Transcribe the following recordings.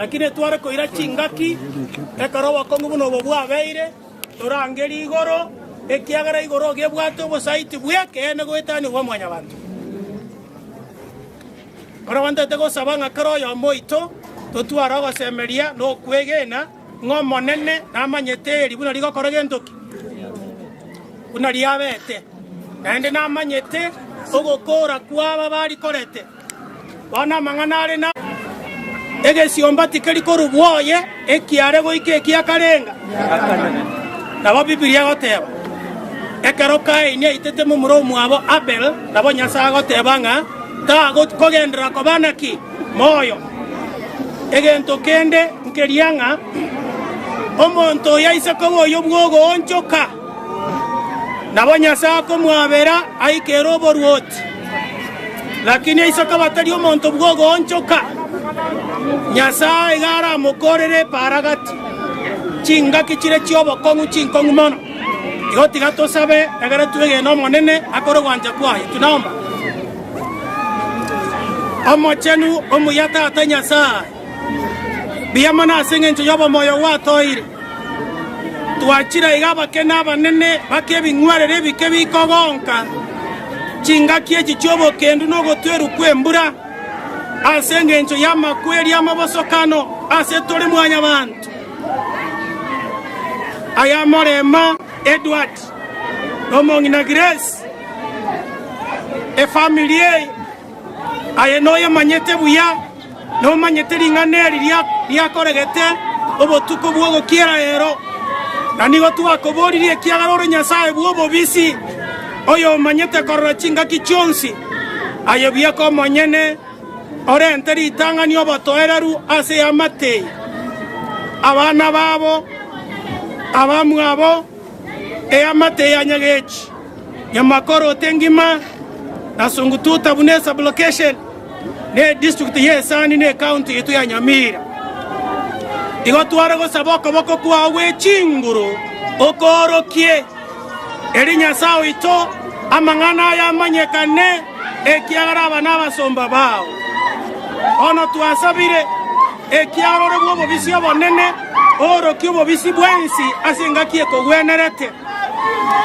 Lakini tware koira chingaki ekero obokong'u buna obo bwabeire, torangerie igoro, ekiagera igoro gebwate obosaiti bw'ekeene goetania obwa mwanyabanto. Korende ntete gosaba ng'a kera oyomo oito totware ogosemeria na okwegena ng'a Omonene namanyete eri buna rigokora gento ki, buna riabete, naende namanyete ogokoora kw'aba barikorete. Bono amang'ana are na egesiomba tikeri korwa bwoye ekiare goika ekia karenga. Nabo Biblia egoteba, Ekero Kaini aitete momura omwabo Abel, nabo Nyasae agoteba ng'a tagokogenderera koba naki? Moyo. Egento kende nkeria ng'a omonto oyo aise koba oyo bw'ogoonchoka, nabo Nyasae akomwabera aikere oboruoti. Lakini aise koba tari omonto bw'ogoonchoka, Nyasae iga aramokorere epaara gati, chingaki chire chi'obokong'u chinkong'u mono. Igo tiga tosabe egere twegene Omonene akore ogwancha kwaye. Tunaomba. Omochenu omuya Tata Nyasae, mbuya mono ase engencho y'obomoyo gwatoire. Twachire aiga abake na abanene bake ebing'werere ebike bikogonka chingaki echi chi'obokendu na ogotwerwa kw'embura, ase engencho y'amakweri amabosokano ase tore mwanyabanto. Aya Morema Edward na omong'ina Grace, efamiri eye, aye noyemanyete buya. Nomanyete ring'ana eri riakoregete obotuko bw'ogokiera ero, na nigo twakoboririe ekiagera ore Nyasae bw'obobisi, oyomanyete korora chingaki chionsi. Aye bweka omonyene orente ritang'ani obotoereru ase eamate eye, abana babo, abamwabo, eamate ya Nyagechi, Nyamakoroto engima, na Sungututa buna esublocation. ne district y'Esani ne county yaito ya Nyamira. Igo tware gosaba okoboko kwao gwe chinguru okoorokie, eri Nyasae oito amang'ana aya amanyekane, ekiagera aba nabasomba bao. Bono twasabire, ekiagera ore bw'obobisi obonene, oorokie obobisi bwensi ase engaki ekogwenerete.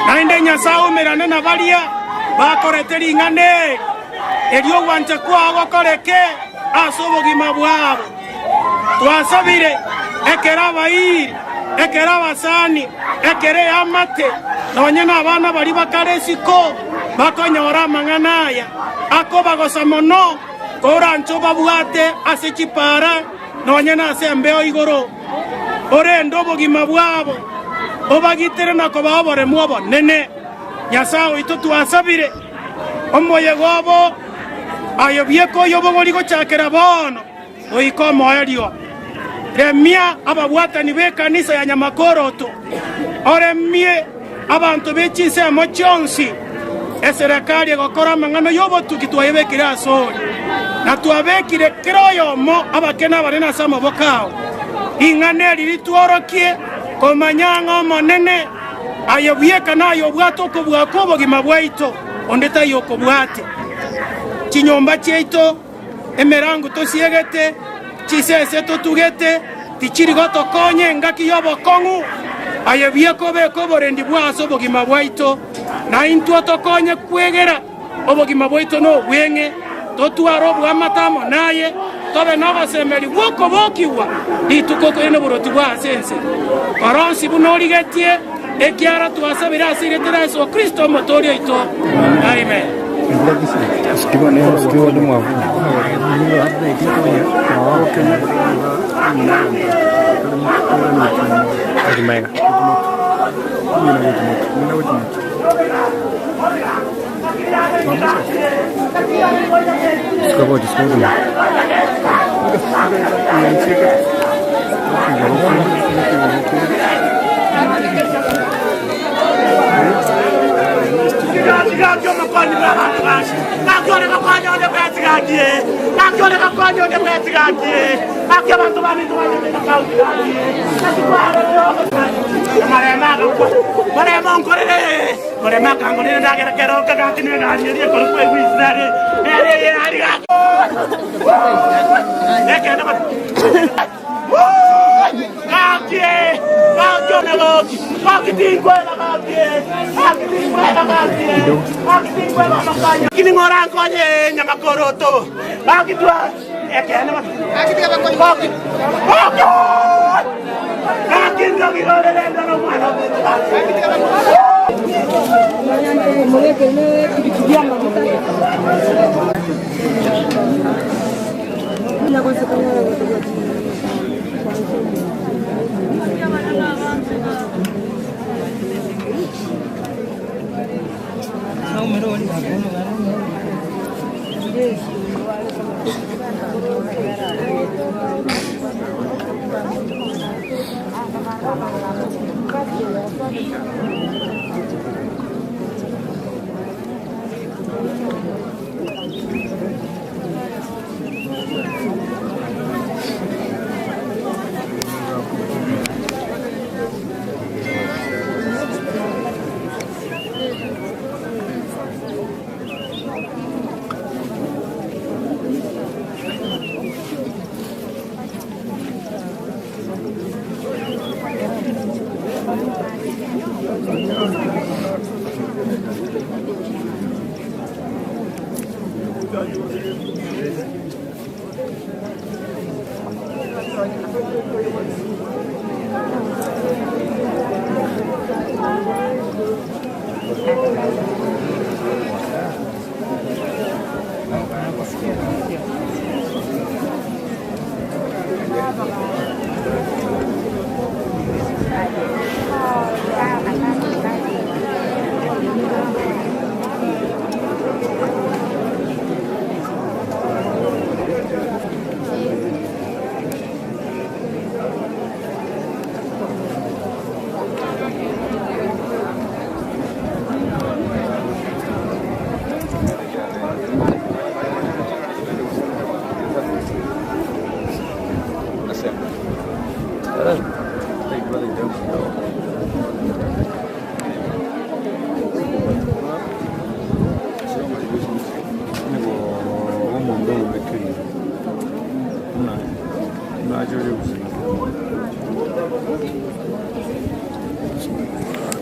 Naende Nyasae oumerane na baria bakorete ring'ana eri, erio ogwancha kwao gokoreke ase obogima bwabo. Twasabire ekero abairi, ekero abasani, ekero eamate, nonya nabana baria bakare isiko bakonyora amang'ana aya akobagosa mono, koranche obabwate ase chipaara nonya nase embeo igoro. Orende obogima bwabo, obagitere na kobaa oboremu obonene. Nyasae oito twasabire omoyega obo aye bweka oyobogori gochakera bono goika omoerio. Remia ababwatani b'ekanisa ya Nyamakoroto, oremie abanto be chinsemo chionsi. Eserekari egokora amang'ana y'obotuki twayebekire asore, na twabekire kera oyomo abake na abanene ase amaboko ao. Ring'ana eri ritworokie komanya ng'a Omonene aye bweka naye obwate okobua kw'obogima bwaito, onde taiyo okobwate. Chinyomba chiaito, emerango tosiegete, chisese totugete, tichiri gotokonya engaki y'obokong'u. Aye bweka obeke oborendi bwao ase obogima bwaito, na intwe otokonye kwegera obogima bwaito nobweng'e, totware oboamate amo naye, tobe nogosemeria gw'okobokigwa rituko okoirana oboroti bwa ase ense. Kora onsi buna origetie, ekiagera twasabire ase erieta ria Yeso Kristo Omotooria oito. Amen. Moremo onkorere, moremo akangorera endagera keroka gaki na egari eria ekorokwa Eguisari, ere eyari gaki. Ekeene bono. Gaki, gaki one gaki, gaki tinkweba gaki, gaki tinkweba gaki, gaki tinkweba amakanya. Gaki ning'o orankonye nyamakoroto, gaki twa. Ekeene bono. Gaki, gaki, gaki ndogirore rende nomwana ominto gaki.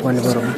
Kwane barabwo.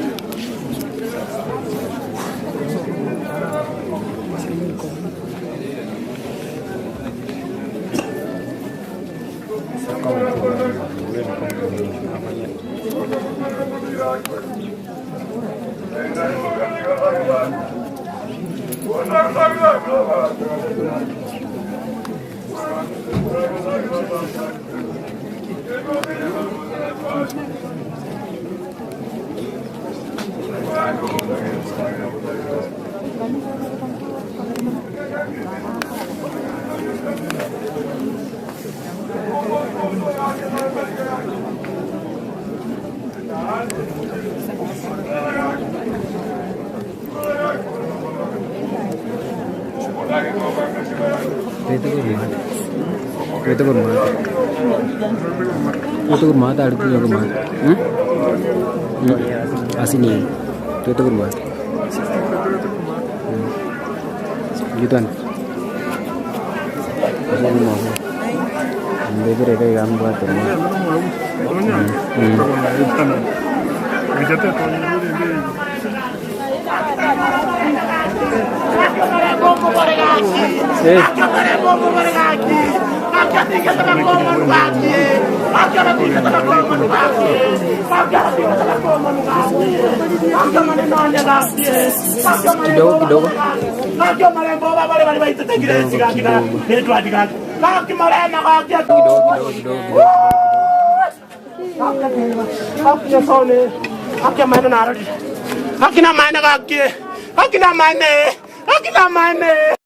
Así ni. Kidogo kidogo. Kidogo kidogo. Akina mane gaki. Akina mane. Akina mane.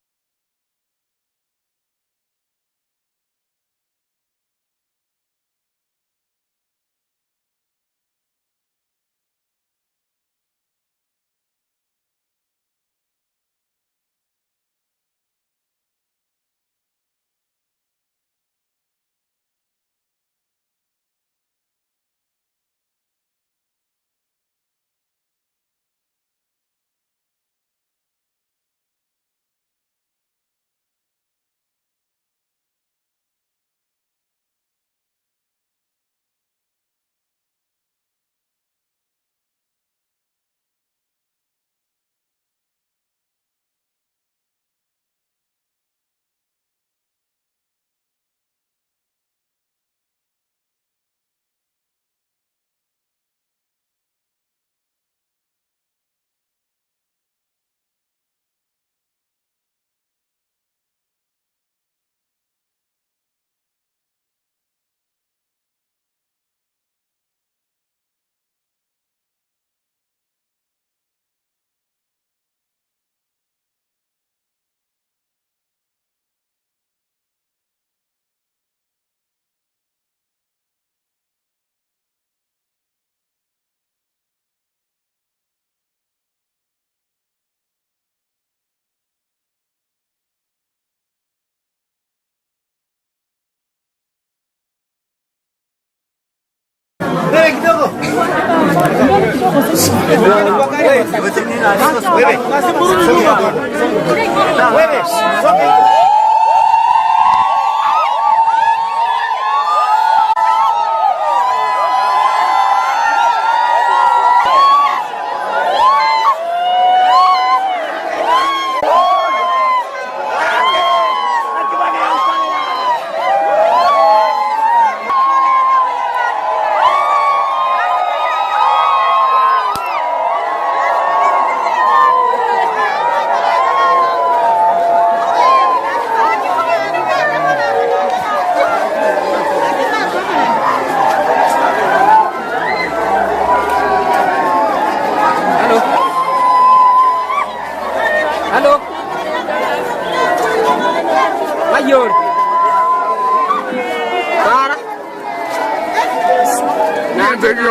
Halo. Halo. Mayor. Para. Gente, que